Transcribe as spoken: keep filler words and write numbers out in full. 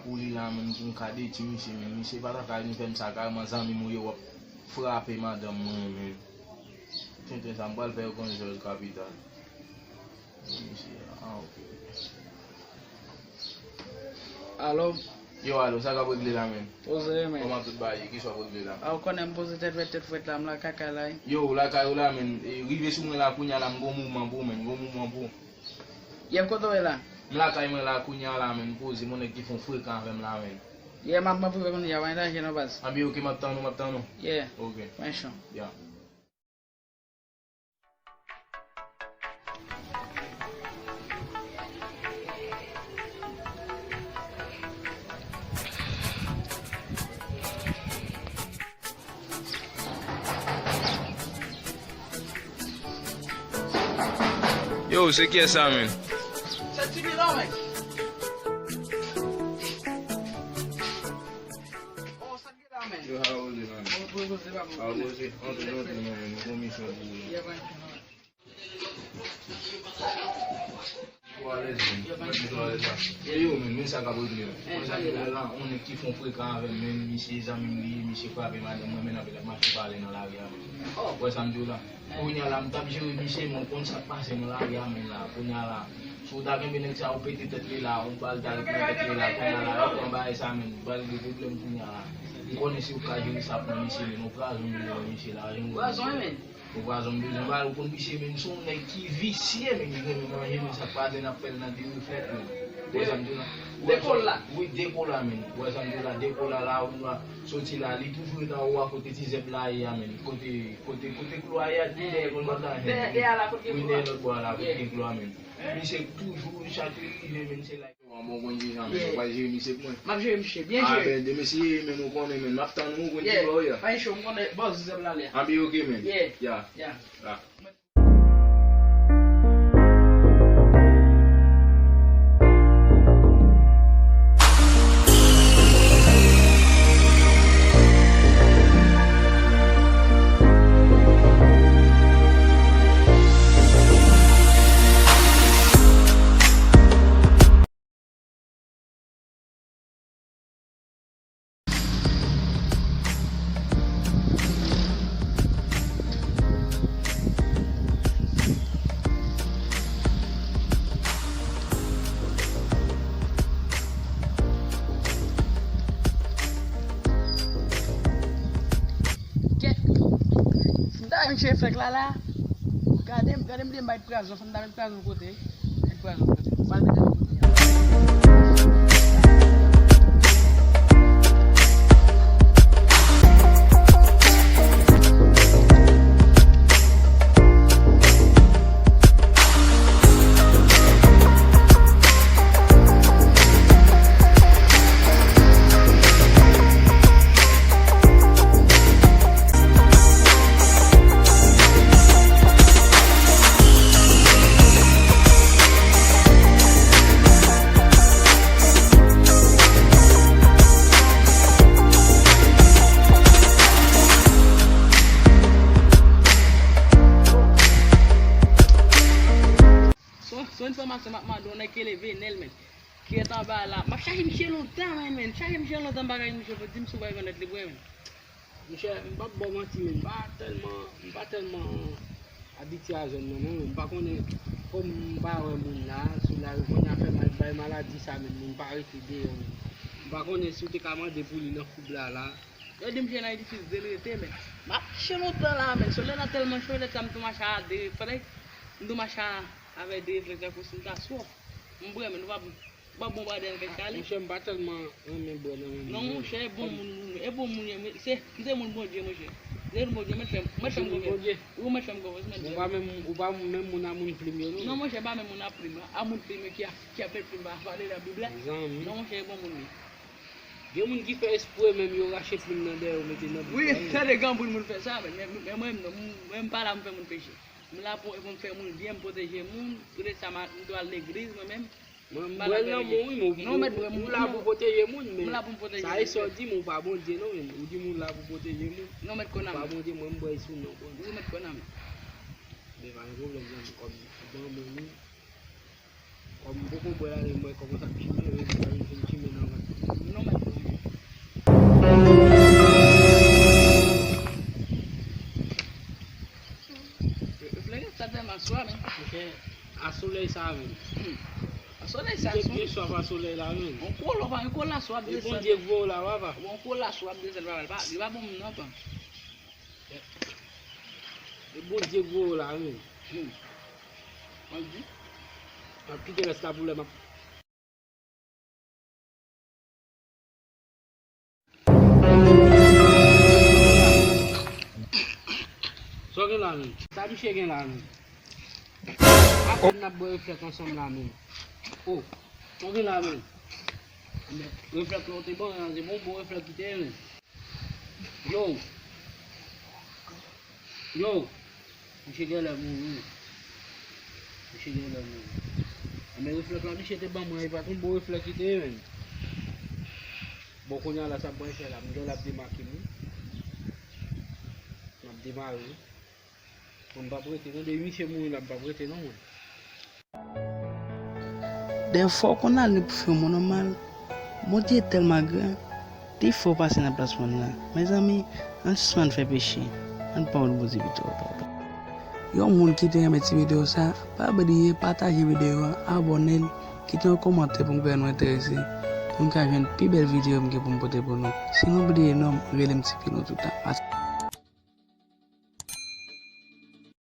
Pou li la, menm pou m ka detwi misye, menm misye pa ta ka vin fè m sa, kareman zanmi m ou ye, w ap frape madanm mwen, menm. Tenten sa, m pral fè yo konn jòj kapital. Misye, ah, ok. Alo? Yo, alo, sa k ap regle la, menm? Poze, menm. Kòman tout bagay ye? Kisa w ap regle la? Ah, ou konnen m poze tèt frèt, tèt frèt la, m lakay la, wi. Yo, ou lakay ou la, menm. E, rive sou mwen la, kounye a la, m gon mouvman pou ou, menm. Gon mouvman pou ou. Yè, kote w ye la? M lakay mwen la, kounye a la, menm. M poze, m on nèg ki fon frekan avè m la, menm. Yè, m ap, m ap rive kounye a, pa gen danje non, baz. Anben, ok, m ap tann ou, m ap tann ou. Yè. Ok. Pran chan. Ya. Yo, se kiyès sa, menm? Se Ti Milo, menm. Oh, sa Yo, how was it, man? How was it? Antre, antre, man. Nou gon misyon pou ou. Ou alèz, man. Mwen di ou alèz la. E yo, man, men sa k ap regle, man. Mwen sa ki la, on nèg ki fon frekan avè m, men misye zanmi m li ye, misye frape madanm mwen, men apre l ap mache pale nan lari a, man. Ou wè sa m di w la? Kounye a la, m t ap jere misye, men w konn sa k pase nan lari a, men la, kounye a la. Si w ta kenbe nèg sa, ou pete tèt li la, ou ba l dal nan tèt li la, kounye a la, ou pran bagay sa, men, ba l de pwoblèm kounye a la. M konnen si w ka jere sa pou misye, men, ou prazon bezwen misye la, jan w wè. Prazon, men. Ou prazon bezwen ba l, ou konn misye, men, se yon nèg ki visye, men, li renmen manje, men, sa k pase n ap fè l nan de reflèt, men. Ou wè sa m di w la? De kola. Wi, de kola, men. Ou wè sa m di w la, de kola la, ou la, soti la, li toujou ret anwo a kote ti zèb la ye a, men. Kote, kote, kote klou a ye a, dèyè lòt bò la, men. Dèyè a la, kote gen klou a. Wi, dèyè lòt bò a la, kote gen klou a, men. Misye toujou, chak li rive, men, se la. Bon, bon, bon, Jean, men, ou pral jere misye pou mwen. M ap jere misye, byen jere. Ah, ben, de mesye, men, ou konnen, men, m ap tann ou, ou konn ki bò w ye a. Pa gen cho, m konnen, bò, zèb la lè. Ah, ben, ok, men. Yeah. Ya. Ya. Ah. Kèt. M ta renmen cheve frèk la la. Gade m, gade m, li m bay prazon, fò m ta met prazon kote. Met prazon kote. M pral mete l kote a. Son, son enfòmasyon m ap mande w, nèg ki rele Venel, men. Ki ret anba la. M ap chache misye lontan, men, men. Chache misye lontan, m pa ka jwenn misye, pou di m si w pa rekonèt li vre, men. Monchè, m p ap ba w manti, men m pa tèlman, m pa tèlman abitye a zòn nan, non, men m pa konnen, kòm m pa wè moun la, sou lari, kounye a fè mal, bay maladi sa, men moun pa rete deyò, men. M pa konnen si w te ka mande pou li nan koub la, la. Yo di m chen nan edifis de l rete, men. M ap chèche lontan la, men. Solèy la tèlman cho, lè sa m tou mache a de, fòk m tou mache avè de reflèks tankou si m ta swòf. M bwè, men nou pa, pa bon bradè nan kèk kale. Monchè, m pa tèlman renmen bwè nan menm. Non, monchè, e bon moun, e bon moun, se, m se moun Bondye, monchè. M se moun Bondye, mèt fè m, mèt fè m konfyans. Ou mèt fè m konfyans, mèt fè m. Ou pa menm, ou pa menm moun a moun plim yo, non? Non, monchè, pa menm moun a plim. A moun plim yo ki a, ki ap fè plim pa pale nan Bib la. Non, monchè, e bon moun li. Gen moun ki fè espre menm yo rache plim nan dèyè yo mete nan bouch. Wi, tande granmoun moun fè sa, men, men, men mwen, non, mwen, m pa la pou m fè moun peche. M la pou, pou m fè moun byen, m pwoteje moun. Poutèt sa, m a, m dwe al legliz, mwen menm. Mwen, m bwè l nan men w, wi, men ou, ou la pou pwoteje moun, men sa e sa w di, men ou pa Bondye, non, men ou di moun la pou pwoteje moun. Non, mèt konn a men. Pa Bondye, mwen, m bwè sou non Bondye. Ou mèt konn a men. Men pa gen pwoblèm, zanmi, kòm granmoun, wi. Kòm m poko bwè la, men mwen kòmanse ap fimen, wi, m fin fimen nan vant. Non, mèt. Reflèks sa tèlman swa, men. Monchè, a solèy sa, men. A solèy sa, son. Gen swa pa solèy la, men. On kola, pa, on kola swa ap desann. E Bondye k voye w la, papa. On kola swa ap desann, papa. Li pa, li pa bon moun, non, pa. E Bondye k voye w la, men. Hmm. Mwen di. M ap kite rès la pou lè m ap Sa w gen la menm? Sa misye gen la menm? Apèn n ap bwè reflèk ansanm la menm. O, sa w gen la menm? Reflèk la w te ban an, se bon, bon reflèk ki te ye menm. Yo. Yo. Misye genlè mouri. Misye genlè mouri. Enben reflèk la misye te ban mwen, e pa t yon bon reflèk li te ye menm. Bon, kounye a la, sa m pral fè la, m genlè ap demake m wi. M ap demare wi. Bon, m p ap rete non, depi misye mouri la, m p ap rete non mwen. Dèfwa w konn ale pou fè yon moun mal. Bondye tèlman gran, li fò pase nan plas moun nan. Mezanmi, ann sispann fè peche, ann pa wont Bondye pito. Yon moun ki te renmen ti videyo sa, pa bliye pataje videyo a, abòne l, kite yon kòmantè pou m ka wè nou enterese, pou m ka jwenn pi bèl videyo m gen pou m pote pou nou. Si nou bliye non m, rele m Ti Pino toutan.